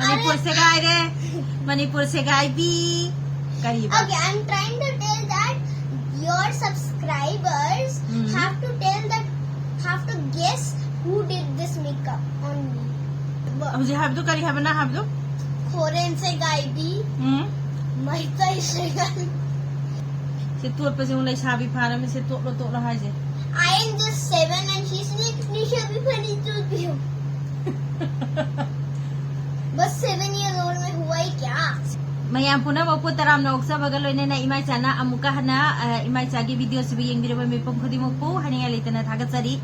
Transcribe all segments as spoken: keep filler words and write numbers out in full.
ꯃꯅꯤꯄꯨꯔ ꯁꯦꯒꯥꯏꯔꯦ, ꯃꯅꯤꯄꯨꯔ ꯁꯦꯒꯥꯏꯕꯤ꯫ ꯀꯔꯤꯕ? Okay, I'm trying to tell that your subscribers Mhm. have to tell that have to guess who did this makeup on me. ꯍꯧꯖꯤꯛ ꯍꯥꯏꯕꯗꯨ ꯀꯔꯤ ꯍꯥꯏꯕ ꯅꯪ ꯍꯥꯏꯕꯗꯨ? Foreign ꯁꯦꯒꯥꯏꯕꯤ, ꯎꯝ. ꯃꯩꯇꯩ ꯁꯦꯒꯥꯏꯕꯤ. ꯁꯦ ꯇꯣꯠꯄꯁꯦ ꯑꯃꯨꯛ ꯂꯩꯁꯥꯕꯤ ꯐꯥꯔꯝꯃꯤ, ꯁꯦ ꯇꯣꯠꯂꯣ ꯇꯣꯠꯂꯣ ꯍꯥꯏꯁꯦ. I am just seven and she's like, "निशा भी फनी चुकी हूँ." बस seven year old में हुआ ही क्या? ꯃꯌꯥꯝ ꯄꯨꯝꯅꯃꯛꯄꯨ ꯇꯔꯥꯝꯅ ꯑꯣꯛꯆꯕꯒ ꯂꯣꯏꯅꯅ ꯏꯃꯥ ꯏꯆꯥꯅ ꯑꯃꯨꯛꯀ ꯍꯟꯅ ꯑ, ꯏꯃꯥ ꯏꯆꯥꯒꯤ ꯚꯤꯗꯤꯑꯣꯁꯤꯕꯨ ꯌꯦꯡꯕꯤꯔꯕ ꯃꯤꯄꯨꯝ ꯈꯨꯗꯤꯡꯃꯛꯄꯨ ꯍꯥꯏꯅꯤꯡꯉꯥꯏ ꯂꯩꯇꯅ ꯊꯥꯒꯠꯆꯔꯤ.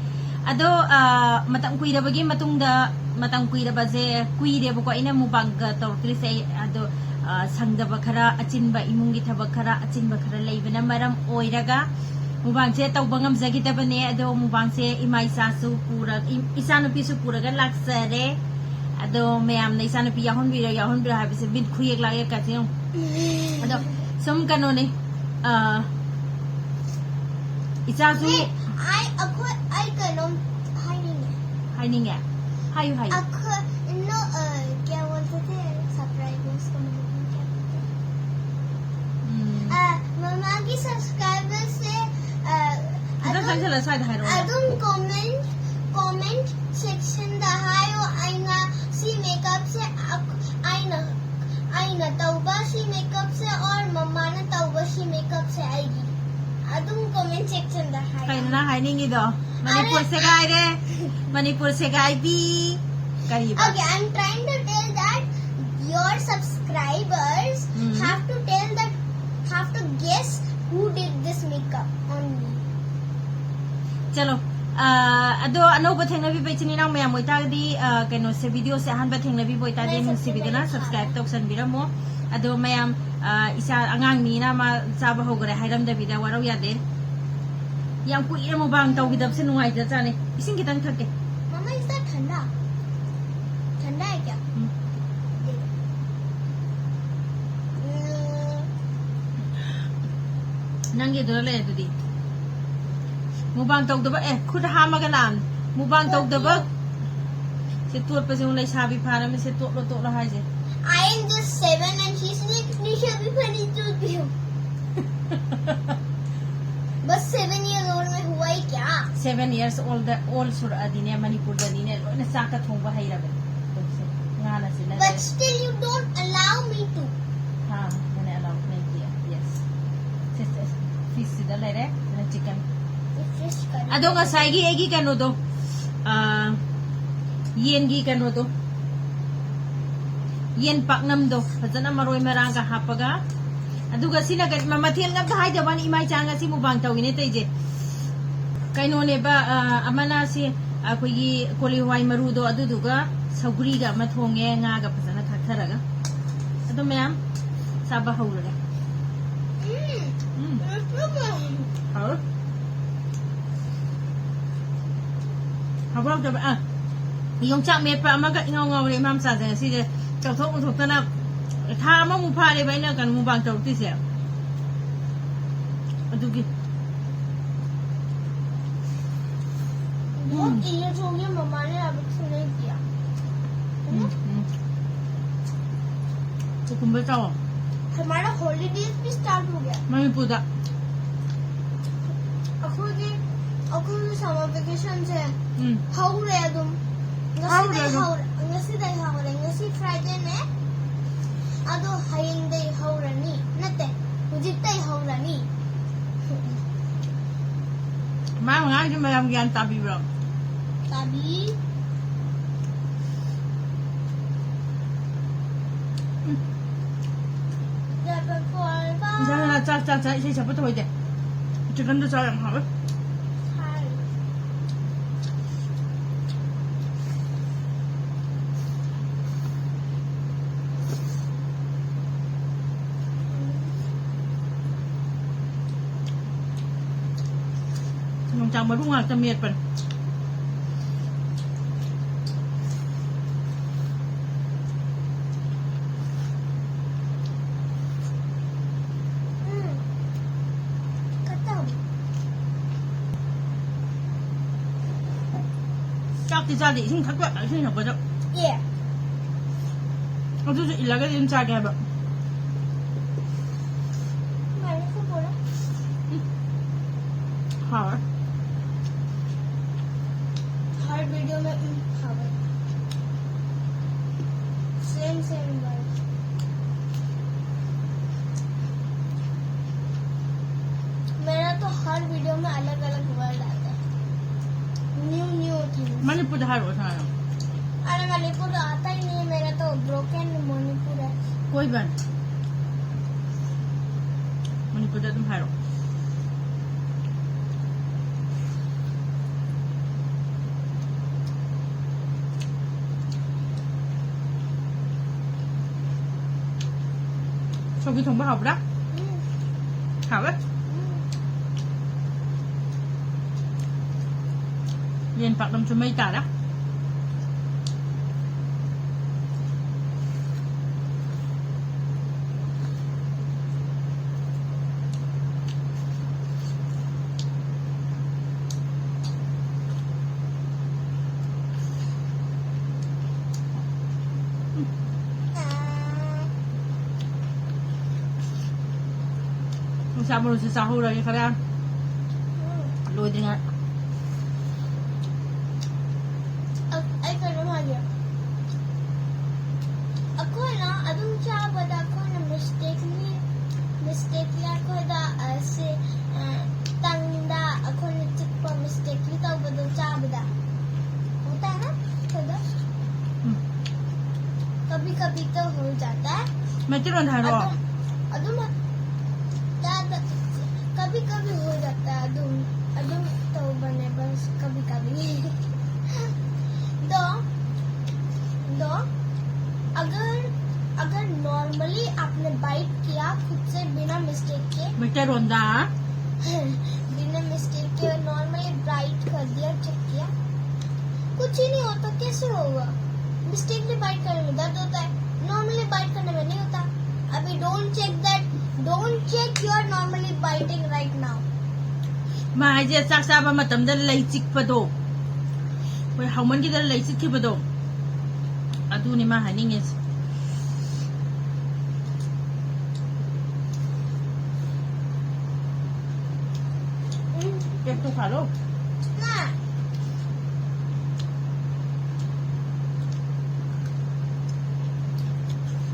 ꯑꯗꯣ ꯑ, ꯃꯇꯝ ꯀꯨꯏꯔꯕꯒꯤ ꯃꯇꯨꯡꯗ, ꯃꯇꯝ ꯀꯨꯏꯔꯕꯁꯦ ꯀꯨꯏꯔꯦꯕꯀꯣ ꯑꯩꯅ ꯃꯨꯛꯕꯥꯡꯒ ꯇꯧꯔꯛꯇ꯭ꯔꯤꯁꯦ ꯑꯩ. ꯑꯗꯣ ꯑ, ꯁꯪꯗꯕ ꯈꯔ, ꯑꯆꯤꯟꯕ, ꯏꯃꯨꯡꯒꯤ ꯊꯕꯛ ꯈꯔ ꯑꯆꯤꯟꯕ ꯈꯔ ꯂꯩꯕꯅ ꯃꯔꯝ ꯑꯣꯏꯔꯒ ꯃꯨꯛꯕꯥꯡꯁꯦ ꯇꯧꯕ ꯉꯝꯖꯈꯤꯗꯕꯅꯦ. ꯑꯗꯣ ꯃꯨꯛꯕꯥꯡꯁꯦ ꯏꯃꯥ ꯏꯆꯥꯁꯨ ꯄꯨꯔ ꯏ- ꯏꯆꯥꯅꯨꯄꯤꯁꯨ ꯄꯨꯔꯒ ꯂꯥꯛꯆꯔꯦ. ꯑꯗꯣ ꯃꯌꯥꯝꯅ ꯏꯆꯥꯅꯨꯄꯤ ꯌꯥꯎꯍꯟꯕꯤꯔꯣ ꯌꯥꯎꯍꯟꯕꯤꯔꯣ ꯍꯥꯏꯕꯁꯦ ꯃꯤꯠ ꯈꯨꯌꯦꯛ ꯂꯥꯛꯌꯦꯛꯀꯁꯦ ꯌꯦꯡꯉꯨ. ꯑꯗꯣ ꯁꯨꯝ ꯀꯩꯅꯣꯅꯦ, ꯑ, ꯏꯆꯥꯁꯨ ꯑꯩ ꯑꯩꯈꯣꯏ ꯑꯩ ꯀꯩꯅꯣꯝ ꯍꯥꯏꯅꯤꯡꯉꯦ. ꯍꯥꯏꯅꯤꯡꯉꯦ. ꯍꯥꯏꯌꯨ ꯍꯥꯏꯌꯨ. ꯑꯩꯈꯣꯏ ꯅꯣ ꯑ, क्या बोलते थे, subscribers को मतलब क्या बोलते हैं? ꯎꯝ. ꯑ, ꯃꯃꯥꯒꯤ subscribers ꯁꯦ ꯑ, ꯈꯤꯇꯪ ꯑꯗꯨꯝ ꯆꯪꯁꯤꯜꯂ ꯁ꯭ꯋꯥꯏꯗ ꯍꯥꯏꯔꯛꯑꯣ. ꯑꯗꯨꯝ comment comment section ꯗ ꯍꯥꯏꯌꯣ. ꯑꯩꯅ ꯁꯤ makeup ꯁꯦ ꯑꯩꯅ ꯑꯩꯅ ꯇꯧꯕ ꯁꯤ makeup ꯁꯦ or ꯃꯃꯥꯅ ꯇꯧꯕ ꯁꯤ makeup ꯁꯦ ꯑꯩꯒꯤ. ꯑꯗꯨꯝ comment section ꯗ ꯍꯥꯏꯌꯣ. ꯀꯩꯅꯣ ꯅꯪ ꯍꯥꯏꯅꯤꯡꯉꯤꯗꯣ? ꯃꯅꯤꯄꯨꯔ ꯁꯦꯒꯥꯏꯔꯦ, ꯃꯅꯤꯄꯨꯔ ꯁꯦꯒꯥꯏꯕꯤ. ꯀꯔꯤꯕ? Okay, I'm trying to tell that your subscribers Mhm. have to tell that have to guess who did this makeup on me. ꯆꯂꯣ. ꯑ, ꯑꯗꯣ ꯑꯅꯧꯕ ꯊꯦꯡꯅꯕꯤꯕ ꯏꯆꯤꯟ ꯏꯅꯥꯎ ꯃꯌꯥꯝ ꯑꯣꯏꯇꯥꯔꯒꯗꯤ, ꯑ, ꯀꯩꯅꯣꯁꯦ, ꯚꯤꯗꯤꯑꯣꯁꯦ ꯑꯍꯥꯟꯕ ꯊꯦꯡꯅꯕꯤꯕ ꯑꯣꯏꯇꯥꯔꯗꯤ ꯃꯌꯥꯝ ꯅꯨꯡꯁꯤꯕꯤꯗꯅ subscribe subscribe ꯇꯧꯁꯟꯕꯤꯔꯝꯃꯣ. ꯑꯗꯣ ꯃꯌꯥꯝ, ꯑ, ꯏꯆꯥ ꯑꯉꯥꯡꯅꯤꯅ ꯃꯥ ꯆꯥꯕ ꯍꯧꯈ꯭ꯔꯦ ꯍꯥꯏꯔꯝꯗꯕꯤꯗ ꯋꯥꯔꯧ ꯌꯥꯗꯦ. ꯌꯥꯝ ꯀꯨꯏꯔꯦ ꯃꯨꯛꯕꯥꯡ ꯇꯧꯈꯤꯗꯕꯁꯦ, ꯅꯨꯡꯉꯥꯏꯖꯥꯠꯅꯦ. ꯏꯁꯤꯡ ꯈꯤꯇꯪ ꯊꯛꯀꯦ. मम्मा, इसका ठंडा ठंडा है क्या? ꯎꯝ. दे दो. हम्म, ꯅꯪꯒꯤꯗꯨꯗ ꯂꯩ ꯑꯗꯨꯗꯤ. ꯃꯨꯛꯕꯥꯡ ꯇꯧꯗꯕ, ꯑꯦ, ꯈꯨꯠ ꯍꯥꯝꯃꯒ ꯂꯥꯛꯑꯝꯅꯤ. ꯃꯨꯛꯕꯥꯡ ꯇꯧꯗꯕ. ꯁꯦ ꯇꯣꯠꯄꯁꯦ ꯑꯃꯨꯛ ꯂꯩꯁꯥꯕꯤ ꯐꯥꯔꯝꯃꯤ, ꯁꯦ ꯇꯣꯠꯂꯣ ꯇꯣꯠꯂꯣ ꯍꯥꯏꯁꯦ꯫ I am just seven and she's like, "ꯂꯩꯁꯥꯕꯤ ꯐꯥꯔꯦ, ꯇꯣꯠꯄꯤꯌꯨ." But seven years old में हुआ ही क्या? Seven years old, old ꯁꯨꯔꯛꯑꯗꯤꯅꯦ, ꯃꯅꯤꯄꯨꯔꯗꯗꯤꯅꯦ ꯂꯣꯏꯅ ꯆꯥꯛꯀ ꯊꯣꯡꯕ ꯍꯩꯔꯕꯅꯦ꯫ ꯇꯧꯁꯦ꯫ ꯉꯥꯅ ꯁꯤꯜꯂꯒ But still you don't allow me to. ꯍꯥ, ꯃꯅꯦ allow ꯂꯩꯇꯦ꯫ Yes. ꯁꯦ, ꯁꯦ, ꯁꯦ꯫ Fish ꯁꯤꯗ ꯂꯩꯔꯦ꯫ ꯑꯗꯨꯅ chicken꯫ Fish ꯀꯔꯤ? ꯑꯗꯣ ꯉꯁꯥꯏꯒꯤ ꯑꯩꯒꯤ ꯀꯩꯅꯣꯗꯣ, ꯑꯥ, ꯌꯦꯟꯒꯤ ꯀꯩꯅꯣꯗꯣ, ꯌꯦꯟ ꯄꯥꯛꯅꯝꯗꯣ ꯐꯖꯅ ꯃꯔꯣꯏ ꯃꯔꯥꯡꯒ ꯍꯥꯞꯄꯒ, ꯑꯗꯨꯒ ꯁꯤꯅ ꯀꯩ-, ꯃ-, ꯃꯊꯦꯜ ꯑꯝꯇ ꯍꯥꯏꯗꯕ ꯋꯥꯅꯤ, ꯏꯃꯥ ꯏꯆꯥ ꯉꯁꯤ mukbang ꯇꯧꯋꯤꯅꯦ ꯇꯧꯔꯤꯁꯦ꯫ ꯀꯩꯅꯣꯅꯦꯕ, ꯑ, ꯑꯃꯅ ꯁꯤ ꯑꯩꯈꯣꯏꯒꯤ ꯀꯣꯂꯤ ꯍꯋꯥꯏ ꯃꯔꯨꯗꯣ, ꯑꯗꯨꯗꯨꯒ ꯁꯧꯒ꯭ꯔꯤꯒ ꯑꯃ ꯊꯣꯡꯉꯦ, ꯉꯥꯒ ꯐꯖꯅ ꯊꯥꯛꯊꯔꯒ꯫ ꯑꯗꯣ ꯃꯌꯥꯝ ꯆꯥꯕ ꯍꯧꯔꯒꯦ꯫ ꯎꯝ꯫ ꯎꯝ꯫ ꯍꯥꯎꯋꯦ꯫ ꯍꯥꯎꯕ ꯍꯥꯎꯇꯕ, ꯑ, ꯌꯣꯡꯆꯥꯛ ꯃꯦꯠꯄ ꯑꯃꯒ ꯏꯉꯥꯎ ꯉꯥꯎꯔꯦ ꯏꯃꯥ ꯃꯆꯥꯁꯦ ꯉꯁꯤꯁꯦ꯫ ꯆꯥꯎꯊꯣꯛ ꯎꯊꯣꯛꯇꯅ ꯊꯥ ꯑꯃꯃꯨꯛ ꯐꯥꯔꯦꯕ ꯑꯩꯅ ꯀꯩꯅꯣ mukbang ꯇꯧꯔꯛꯇ꯭ꯔꯤꯁꯦ꯫ ꯑꯗꯨꯒꯤ꯫ बहुत ꯎꯝ꯫ ꯏꯅꯔꯖꯤ ꯃꯃꯥꯅ ꯌꯥꯕ ꯊꯨꯅꯩꯗꯤꯌꯥ꯫ ꯎꯝ, ꯎꯝ꯫ Cucumber ꯆꯥꯎꯑꯣ꯫ हमारा holidays भी start हो गया। ꯃꯅꯤꯄꯨꯔꯗ꯫ ꯑꯩꯈꯣꯏꯒꯤ, ꯑꯩꯈꯣꯏꯒꯤ summer vacationꯁꯦ ꯎꯝ꯫ ꯍꯧꯔꯦ ꯑꯗꯨꯝ꯫ ꯍꯧꯔꯦ ꯉꯁꯤꯗꯩ ꯑꯗꯨꯝ꯫ ꯍꯧꯔꯦ, ꯉꯁꯤꯗꯩ ꯍꯧꯔꯦ꯫ ꯉꯁꯤ Fridayꯅꯦ꯫ ꯑꯗꯣ ꯍꯌꯦꯡꯗꯩ ꯍꯧꯔꯅꯤ꯫ ꯅꯠꯇꯦ, ꯍꯧꯖꯤꯛꯇꯩ ꯍꯧꯔꯅꯤ꯫ ꯃꯥ ꯉꯥꯡꯁꯦ ꯃꯌꯥꯝ ꯒ꯭ꯌꯥꯟ ꯇꯥꯕꯤꯕ꯭ꯔꯣ? ꯇꯥꯕꯤ꯫ ꯎꯝ꯫ ꯏꯟꯖꯥꯡ ꯅꯥ ꯆꯥꯛ, ꯆꯥꯛ, ꯆꯥꯛ, ꯏꯁꯩ ꯁꯛꯄ ꯊꯧꯑꯣꯏꯗꯦ꯫ Chickenꯗꯣ ꯆꯥꯎ ꯌꯥꯝ ꯍꯥꯎꯋꯦ꯫ ꯍꯥꯎ꯫ ꯌꯣꯡꯆꯥꯛ ꯃꯔꯨ ꯉꯥꯛꯇ ꯃꯦꯠꯄꯅꯦ꯫ ꯎꯝ꯫ ꯈꯇꯝ꯫ ꯆꯥꯛꯇꯤ ꯆꯥꯗꯦ, ꯏꯁꯤꯡ ꯊꯛꯄ, ꯏꯁꯤꯡ ꯊꯛꯄꯗ꯫ ꯑꯦ꯫ ꯑꯗꯨꯁꯨ ꯏꯜꯂꯒꯗꯤ ꯑꯗꯨꯝ ꯆꯥꯒꯦ ꯍꯥꯏꯕ꯫ ꯃꯥꯅꯦ, ꯈꯣꯏ ꯕꯣꯔꯥ꯫ ꯎꯝ꯫ ꯍꯥꯎꯋꯦ꯫ हर वीडियो में, उम, खावे। Same, same word. मेरा तो हर वीडियो में अलग-अलग वर्ड आता है। New, new things. ꯃꯅꯤꯄꯨꯔꯗ ꯍꯥꯏꯔꯛꯑꯣ, ꯁꯥꯔ꯫ अरे, मणिपुर आता ही नहीं है, मेरा तो ब्रोकन मणिपुर है। कोई बात नहीं। ꯃꯅꯤꯄꯨꯔꯗ ꯑꯗꯨꯝ ꯍꯥꯏꯔꯛꯑꯣ꯫ ꯁꯧꯒ꯭ꯔꯤ ꯊꯣꯡꯕ ꯍꯥꯎꯕ꯭ꯔꯥ? ꯎꯝ꯫ ꯍꯥꯎꯋꯦ? ꯎꯝ꯫ ꯌꯦꯟ ꯄꯥꯛꯅꯝꯁꯨ ꯃꯩ ꯇꯥꯔꯦ꯫ ꯅꯨꯡꯁꯥ ꯃꯔꯨꯁꯨ ꯆꯥꯍꯧꯔꯒꯦ ꯈꯔ꯫ ꯎꯝ꯫ ꯂꯣꯏꯗ꯭ꯔꯤꯉꯩ꯫ ꯑ-, ꯑꯩ ꯀꯩꯅꯣꯝ ꯍꯥꯏꯒꯦ꯫ ꯑꯩꯈꯣꯏꯅ ꯑꯗꯨꯝ ꯆꯥꯕꯗ ꯑꯩꯈꯣꯏꯅ ꯃꯤꯁꯇꯦꯛꯂꯤ, ꯃꯤꯁꯇꯦꯛꯂꯤ ꯑꯩꯈꯣꯏꯗ, ꯑ, ꯁꯤ, ꯑ, ꯇꯪꯗ ꯑꯩꯈꯣꯏꯅ ꯆꯤꯛꯄ ꯃꯤꯁꯇꯦꯛꯂꯤ ꯇꯧꯕꯗꯣ ꯆꯥꯕꯗ꯫ होता है ना? ꯑꯩꯈꯣꯏꯗ? ꯎꯝ꯫ कभी-कभी तो हो जाता है। ꯃꯩꯇꯩꯂꯣꯟꯗ ꯍꯥꯏꯔꯣ꯫ ꯑꯗꯨꯝ, ꯑꯗꯨꯝ ꯆꯥꯗ, कभी-कभी हो जाता है, ꯑꯗꯨꯝ, ꯑꯗꯨꯝ ꯇꯧꯕꯅꯦ, बस कभी-कभी꯫ तो, तो अगर, अगर normally आपने bite किया खुद से बिना mistake के, ꯃꯩꯇꯩꯂꯣꯟꯗ? बिना mistake के normally bite कर दिया, check किया, कुछ ही नहीं होता, कैसे होगा? Mistakenly bite करने में दर्द होता है, normally bite करने में नहीं होता। अभी don't check that, don't check your normally biting right now। ꯃꯥ ꯍꯥꯏꯁꯦ ꯆꯥꯛ ꯆꯥꯕ ꯃꯇꯝꯗ ꯂꯩ ꯆꯤꯛꯄꯗꯣ꯫ ꯑꯩꯈꯣꯏ ꯍꯥꯎꯃꯟꯈꯤꯗꯅ ꯂꯩ ꯆꯤꯠꯈꯤꯕꯗꯣ, ꯑꯗꯨꯅꯤ ꯃꯥ ꯍꯥꯏꯅꯤꯡꯉꯤꯁꯦ꯫ ꯎꯝ, ꯀꯦꯛꯇꯣ ꯈꯥꯂꯣ꯫ ꯃꯥ꯫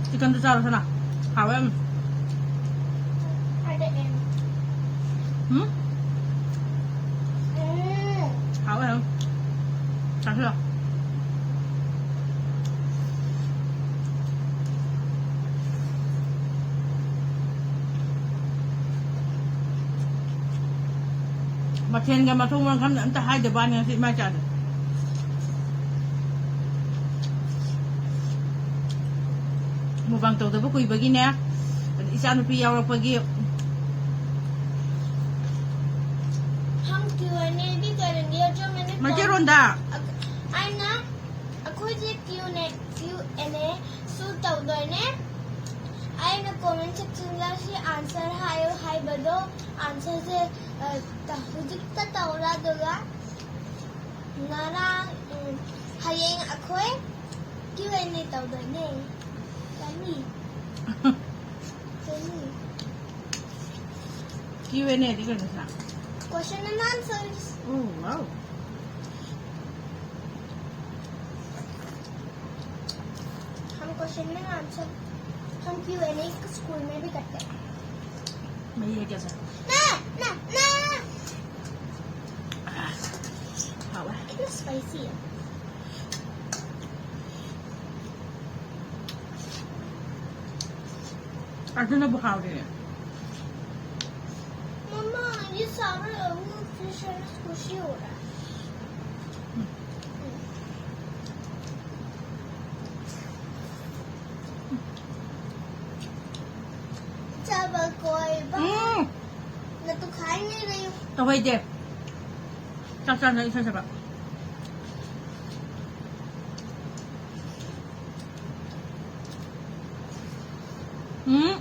ꯆꯤꯛꯀꯟꯗꯨ ꯆꯥꯔꯣ, ꯁꯅꯥ꯫ ꯍꯥꯎꯋꯦ ꯌꯥꯝ꯫ ꯍꯥꯏꯔꯛꯑꯦ꯫ ꯎꯝ? ꯎꯝ꯫ ꯍꯥꯎꯋꯦ ꯌꯥꯝ꯫ ꯆꯥꯁꯤꯜꯂꯣ꯫ ꯃꯊꯦꯜꯒ ꯃꯊꯣꯡ ꯃꯔꯝ ꯈꯪꯗ ꯑꯝꯇ ꯍꯥꯏꯗꯕ ꯋꯥꯅꯤ ꯉꯁꯤ ꯏꯃꯥ ꯏꯆꯥꯗ꯫ ꯃꯨꯛꯕꯥꯡ ꯇꯧꯗꯕ ꯀꯨꯏꯕꯒꯤꯅꯦ, ꯑꯗ ꯏꯆꯥꯅꯨꯄꯤ ꯌꯥꯎꯔꯛꯄꯒꯤ꯫ हम क्यू एंड ए भी करेंगे और जो मैंने ꯃꯩꯇꯩꯔꯣꯟꯗ꯫ ꯑꯩꯅ ꯑꯩꯈꯣꯏꯁꯦ ꯀ꯭ꯌꯨ ꯑꯦꯟ ꯑꯦ ꯁꯨ ꯇꯧꯗꯣꯏꯅꯦ꯫ ꯑꯩꯅ ꯀꯣꯃꯦꯟ ꯁꯦꯛꯁꯟꯗ ꯁꯤ ꯑꯟꯁꯔ ꯍꯥꯏꯌꯨ ꯍꯥꯏꯕꯗꯣ, ꯑꯟꯁꯔꯁꯦ, ꯑ, ꯇ-, ꯍꯧꯖꯤꯛꯇ ꯇꯧꯔꯣ, ꯑꯗꯨꯒ ꯉꯔꯥꯡ, ꯎꯝ, ꯍꯌꯦꯡ ꯑꯩꯈꯣꯏ ꯀ꯭ꯌꯨ ꯑꯦꯟ ꯑꯦ ꯇꯧꯗꯣꯏꯅꯦ꯫ ꯌꯥꯅꯤ? ꯌꯥꯅꯤ? ꯀ꯭ꯌꯨ ꯑꯦꯟ ꯑꯦꯗꯤ ꯀꯩꯅꯣ ꯁꯤꯅ? Question and answers. Oh, wow. हम क्वेश्चन में आंसर, हम क्यू एंड ए स्कूल में भी करते हैं। मैं ये कैसा? ना, ना, ना। हाँ, वाह। कितना स्पाइसी है। अदुनबु हावरे। मम्मा, ये सारा, वो, फिश है ना, स्क्विशी हो रहा है। हम्म। चावल कोई बा-, हम्म। मैं तो खा ही नहीं रही हूँ। तो वही दे। चल, चल, चल, चल, चल। ꯎꯝ꯫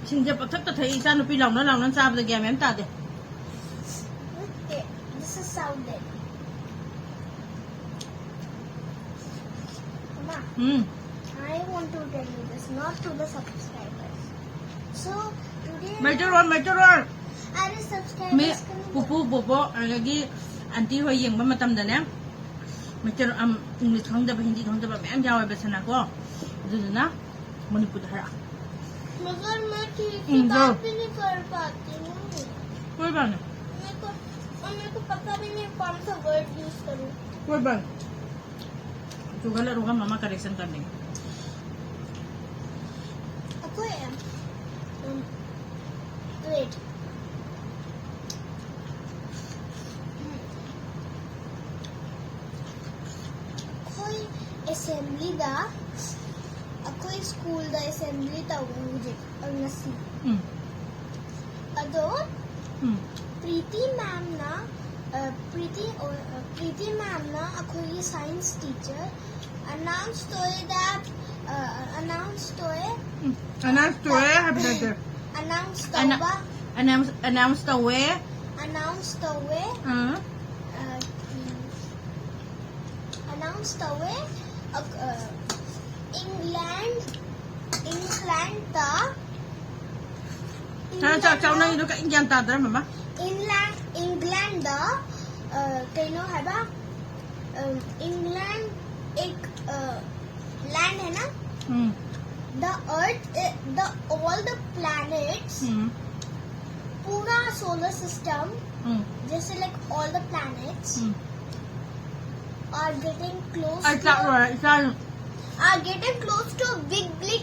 ꯏꯁꯤꯡꯁꯦ ꯄꯪꯊꯛꯇ ꯊꯛꯏ, ꯏꯆꯥ ꯅꯨꯄꯤ ꯂꯥꯎꯅ ꯂꯥꯎꯅ ꯆꯥꯕꯗ ꯒ꯭ꯌꯥꯟ ꯃꯦꯟ ꯇꯥꯗꯦ꯫ ꯅꯠꯇꯦ꯫ ꯎꯝ꯫ I want to tell you this, not to the subscribers. So today ꯃꯩꯇꯩꯔꯣꯟ, ꯃꯩꯇꯩꯔꯣꯟ꯫ ꯑꯔꯦ ꯃꯤ subscribers ꯀꯅꯨ꯫ ꯄꯨꯄꯨ ꯕꯣꯕꯣꯛ ꯑꯗꯒꯤ ꯑꯟꯇꯤ ꯍꯣꯏ ꯌꯦꯡꯕ ꯃꯇꯝꯗꯅꯦ, ꯃꯩꯇꯩꯔꯣꯟ, ꯑꯝ, ꯏꯪꯂꯤꯁ ꯈꯪꯗꯕ, ꯍꯤꯟꯗꯤ ꯈꯪꯗꯕ ꯃꯌꯥꯝ ꯌꯥꯎꯋꯦꯕ ꯁꯅꯥ ꯀꯣ꯫ ꯑꯗꯨꯗꯨꯅ ꯃꯅꯤꯄꯨꯔꯗ ꯍꯥꯏꯔꯛꯑꯣ꯫ मगर मैं ठीक से हम्म, बात जाओ। भी नहीं कर पाती हूँ। कोई बात नहीं, मेरे को, और मेरे को पता भी नहीं कौन सा वर्ड यूज करूँ। कोई बात नहीं। Google होगा, मामा करेक्शन कर देंगे। अको है। वेट। कोई असेंबली दा, कोई स्कूल दा असेंबली दा हुआ मुझे और नसी। ꯎꯝ꯫ अदो ꯎꯝ꯫ प्रीति मैम ना, अ, प्रीति, अ, प्रीति मैम ना अखोई साइंस टीचर अनाउंस तोए दैट, अ, अनाउंस तोए, ꯎꯝ꯫ ꯑꯦꯅꯥꯎꯟꯁ ꯇꯧꯋꯦ ꯍꯥꯏꯕ ꯅꯠꯇꯦ꯫ अनाउंस अना- तोबा, ꯑꯦꯅꯥꯎꯟꯁ, ꯑꯦꯅꯥꯎꯟꯁ ꯇꯧꯋꯦ꯫ अनाउंस तोए, ꯑꯥ꯫ अ, अनाउंस तोए, अ, अ, इंग्लैंड, इंग्लैंड दा, ꯆꯥꯛ, ꯆꯥꯛ ꯆꯥꯎ, ꯅꯪꯒꯤꯗꯣ ꯀꯔꯤꯝ ꯒ꯭ꯌꯥꯟ ꯇꯥꯗ꯭ꯔꯦ ꯃꯃꯥ꯫ इंग्लैंड, इंग्लैंड दा, अ, कइनो है बा, अ, इंग्लैंड एक, अ, लैंड है ना? ꯎꯝ꯫ The earth, the, all the planets, ꯎꯝ꯫ पूरा सोलर सिस्टम, ꯎꯝ꯫ जैसे like all the planets um. are getting close ꯑꯩ ꯆꯥꯛ to, ꯂꯣꯏꯔꯦ, ꯏꯆꯥ꯫ are getting close to a big, big,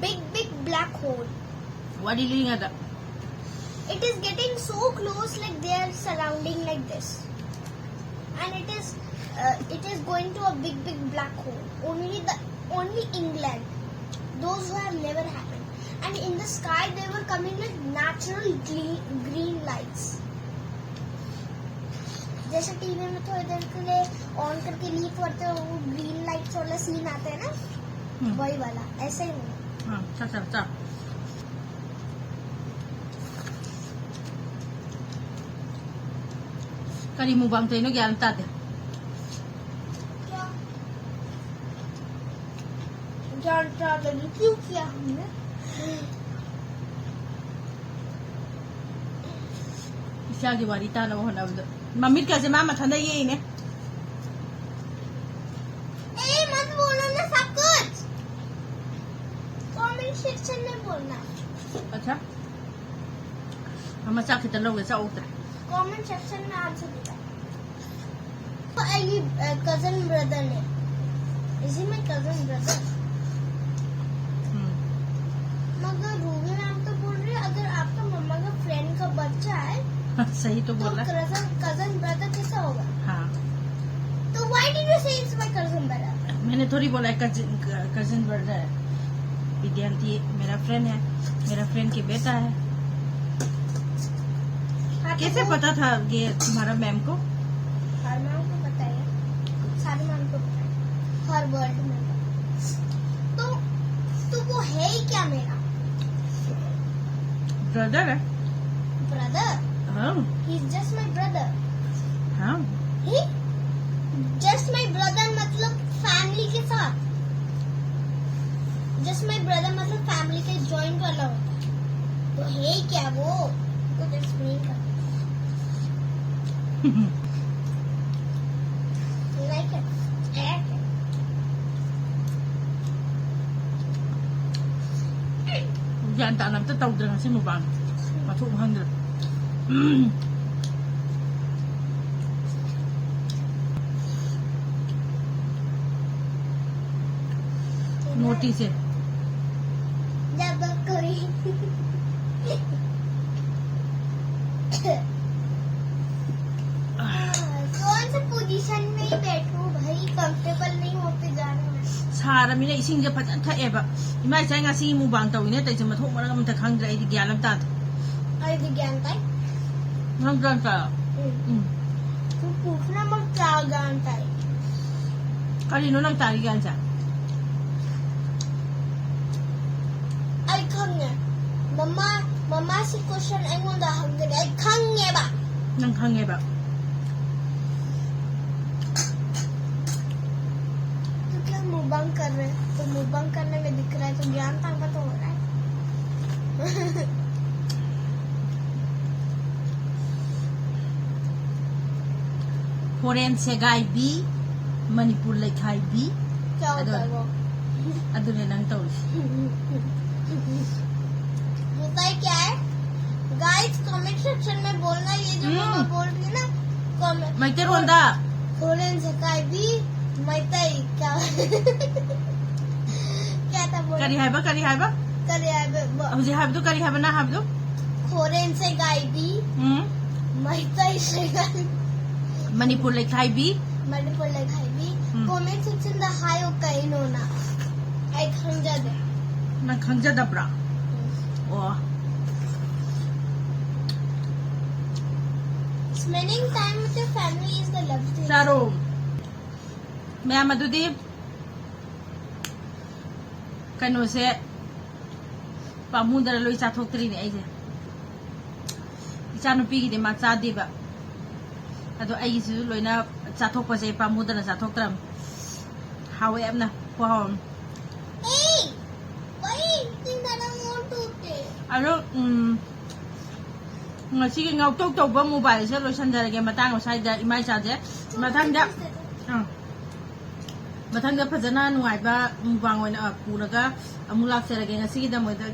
big, big black hole. ꯋꯥꯔꯤ ꯂꯤꯔꯤꯉꯩꯗ꯫ It is getting so close, like they are surrounding like this. And it is, uh, it is going to a big, big black hole. Only the, only England. Those who have never happened. And in the sky, they were coming like natural green, green lights. जैसे TV में थोड़ी देर के लिए on करके leaf करते हो, वो green lights वाला सीन आता है ना, हम्म। वही वाला, ऐसा ही हुआ। हाँ, अच्छा, अच्छा, अच्छा। ꯀꯔꯤ ꯃꯨꯛꯕꯥꯡ ꯇꯧꯔꯤꯅꯣ ꯒ꯭ꯌꯥꯟ ꯑꯃ ꯇꯥꯗꯦ꯫ क्या? क्या क्या लगी, क्यों किया हमने? ꯏꯆꯥꯒꯤ ꯋꯥꯔꯤ ꯇꯥꯅꯕ ꯍꯣꯠꯅꯕꯗ ꯃꯃꯤꯠꯀꯁꯦ ꯃꯥ ꯃꯊꯟꯇ ꯌꯦꯡꯉꯤꯅꯦ꯫ ए, मत बोलो ना सब कुछ। कमेंट सेक्शन में बोलना। अच्छा। हम ꯆꯥꯛ ꯈꯤꯇ ꯂꯧꯒꯦ, ꯆꯥꯛ ꯑꯣꯛꯇ꯭ꯔꯦ꯫ कमेंट सेक्शन में आंसर देता है। ये कजन ब्रदर ने, इसी में कजन ब्रदर। हम्म। मगर रूबी मैम तो बोल रही है, अगर आपका मम्मा का फ्रेंड का बच्चा है, सही तो तो बोला। कजन, कजन ब्रदर कैसा होगा? हाँ। तो why did you say it's my cousin brother? मैंने थोड़ी बोला है कजन, कजन ब्रदर है। विद्यांती मेरा फ्रेंड है, मेरा फ्रेंड के बेटा है। हाँ, तो कैसे वो पता था ये तुम्हारा मैम को? हर मैम को पता है, सारी मैम को पता है, हर वर्ल्ड में। तो, तो वो है ही क्या मेरा? ब्रदर है। ब्रदर? हाँ। He's just my brother। हाँ। He? Just my brother मतलब फैमिली के साथ। Just my brother मतलब फैमिली के जॉइंट वाला होता है। तो है ही क्या वो? तो जस्ट नहीं कर। Like it। ꯒ꯭ꯌꯥꯟ ꯇꯥꯅ ꯑꯝꯇ ꯇꯧꯗ꯭ꯔꯦ ꯉꯁꯤ ꯃꯨꯛꯕꯥꯡ꯫ ꯃꯊꯣꯡ ꯈꯪꯗ꯭ꯔꯦ꯫ ꯎꯝ꯫ ꯅꯣꯇꯤꯁꯦ꯫ जब कोई कौन से पोजीशन में ही बैठूं भाई, कंफर्टेबल नहीं होते जा रहा है। ꯁꯥꯔꯃꯤꯅ ꯏꯁꯤꯡꯁꯦ ꯐꯖꯅ ꯊꯛꯑꯦꯕ꯫ ꯏꯃꯥ ꯏꯆꯥ ꯉꯁꯤ ꯃꯨꯛꯕꯥꯡ ꯇꯧꯋꯤꯅꯦ ꯇꯧꯔꯤꯁꯦ, ꯃꯊꯣꯡ ꯃꯔꯝ ꯑꯝꯇ ꯈꯪꯗ꯭ꯔꯦ꯫ ꯑꯩꯗꯤ ꯒ꯭ꯌꯥꯟ ꯑꯃ ꯇꯥꯗꯦ꯫ ꯑꯩꯗꯤ ꯒ꯭ꯌꯥꯟ ꯇꯥꯏ꯫ ꯎꯝ꯫ ꯎꯝ꯫ तुम पूछना मत क्या ज्ञान था। ꯀꯔꯤꯅꯣ ꯅꯪ ꯇꯥꯔꯤ ꯒ꯭ꯌꯥꯟꯁꯦ? ꯑꯩ ꯈꯪꯉꯦ꯫ ꯃꯃꯥ, ꯃꯃꯥꯁꯤ ꯀꯣꯏꯁꯟ ꯑꯩꯉꯣꯟꯗ ꯍꯪꯒꯅꯤ꯫ ꯑꯩ ꯈꯪꯉꯦꯕ꯫ ꯅꯪ ꯈꯪꯉꯦꯕ? तो क्या बंक कर रहे हैं, तो मुंह बंक करने में दिख रहा है, तो ज्ञान तांबा तो हो रहा है। ꯐꯣꯔꯦꯟ ꯁꯦꯒꯥꯏꯕꯤ, ꯃꯅꯤꯄꯨꯔ ꯂꯩꯈꯥꯏꯕꯤ꯫ क्या होता है वो? ꯑꯗꯨꯅꯦ ꯅꯪ ꯇꯧꯔꯤꯁꯦ꯫ होता है क्या है? गाइस, कमेंट सेक्शन में बोलना, ये जो हम्म। मम्मा बोल रही है ना, कमेंट। ꯃꯩꯇꯩꯔꯣꯟꯗ ꯐꯣꯔꯦꯟ ꯁꯦꯒꯥꯏꯕꯤ, ꯃꯩꯇꯩ क्या? क्या था बोल? ꯀꯔꯤ ꯍꯥꯏꯕ? ꯀꯔꯤ ꯍꯥꯏꯕ? ꯀꯔꯤ ꯍꯥꯏꯕ? ꯍꯧꯖꯤꯛ ꯍꯥꯏꯕꯗꯨ ꯀꯔꯤ ꯍꯥꯏꯕ? ꯅꯪ ꯍꯥꯏꯕꯗꯨ? ꯐꯣꯔꯦꯟ ꯁꯦꯒꯥꯏꯕꯤ, ꯎꯝ ꯃꯩꯇꯩ ꯁꯦꯒꯥꯏꯕꯤ, ꯃꯅꯤꯄꯨꯔ ꯂꯩꯈꯥꯏꯕꯤ꯫ ꯃꯅꯤꯄꯨꯔ ꯂꯩꯈꯥꯏꯕꯤ꯫ ꯎꯝ꯫ ꯀꯣꯃꯦꯟ ꯁꯦꯛꯁꯟꯗ ꯍꯥꯏꯌꯣ ꯀꯩꯅꯣꯅ꯫ ꯑꯩ ꯈꯪꯖꯗꯦ꯫ ꯅꯪ ꯈꯪꯖꯗꯕ꯭ꯔꯥ? ꯑꯣ꯫ Spending time with your family is the love thing. ꯆꯥꯔꯣ꯫ ꯃꯌꯥꯝ ꯑꯗꯨꯗꯤ ꯀꯩꯅꯣꯁꯦ ꯄꯥꯝꯃꯨꯗꯅ ꯂꯣꯏ ꯆꯥꯊꯣꯛꯇ꯭ꯔꯤꯅꯦ ꯑꯩꯁꯦ꯫ ꯏꯆꯥꯅꯨꯄꯤꯒꯤꯗꯤ ꯃꯥ ꯆꯥꯗꯦꯕ꯫ ꯑꯗꯣ ꯑꯩꯒꯤꯁꯨ ꯂꯣꯏꯅ ꯆꯥꯊꯣꯛꯄꯁꯦ ꯄꯥꯝꯃꯨꯗꯅ ꯆꯥꯊꯣꯛꯇ꯭ꯔꯕꯅꯤ꯫ ꯍꯥꯎꯋꯦ ꯌꯥꯝꯅ꯫ ꯈꯨꯍꯥꯎ ꯑꯃ꯫ Hey, why you eating that? I want to taste. ꯑꯗꯣ ꯎꯝ, ꯉꯁꯤꯒꯤ ꯉꯥꯎꯇꯧ ꯇꯧꯕ ꯃꯣꯕꯥꯏꯜꯁꯦ ꯂꯣꯏꯁꯟꯖꯔꯒꯦ ꯃꯇꯥꯡ ꯑꯁ꯭ꯋꯥꯏꯗ ꯏꯃꯥ ꯏꯆꯥꯁꯦ꯫ ꯃꯊꯪꯗ ꯑꯥ, ꯃꯊꯪꯗ ꯐꯖꯅ ꯅꯨꯡꯉꯥꯏꯕ ꯃꯨꯛꯕꯥꯡ ꯑꯣꯏꯅ, ꯑ, ꯄꯨꯔꯒ ꯑꯃꯨꯛ ꯂꯥꯛꯆꯔꯒꯦ꯫ ꯉꯁꯤꯒꯤꯗꯃꯛꯇ